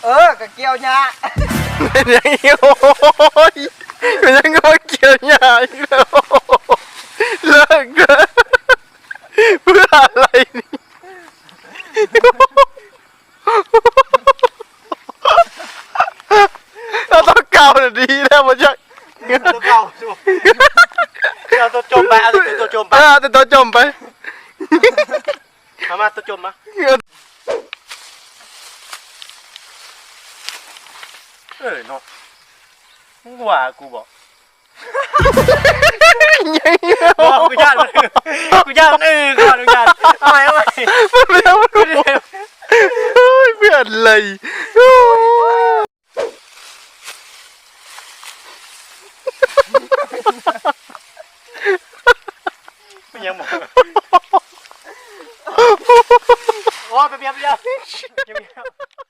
ເອີ ກໍກ່ຽວຫຍ້າ. ເປັນຫຍັງອີກ? ໂອ້ຍ ເປັນຫຍັງກໍມາກ່ຽວຫຍ້າອີກແລ້ວ? ເລີກເດີ ເພື່ອອະໄລນີ້? ເອົາຕົວເກົ່ານະດີແລ້ວ ບໍ່ຈັກ. ຕົວເກົ່າ ເອົາຕົວຈົມໄປ ເອົາຕົວຈົມໄປ ເອີ ເອົາແຕ່ຕົວຈົມໄປ. ມາ ມາ ຕົວຈົມມາ. ເອີເນາະ ມຶງວ່າກູບໍ? ບໍ່ ກູຢ້ານມັນ ກູຢ້ານມັນ ເອີ ຂໍອະນຸຍາດ. ເອົາໃໝ່ ເອົາໃໝ່ ມັນເປັນຫຍັງ? ໂອ້ຍ ເພື່ອນເລີຍ. ເປັນຫຍັງບໍ? ໂອ້ຍ ໄປເບຍ ໄປເບຍ.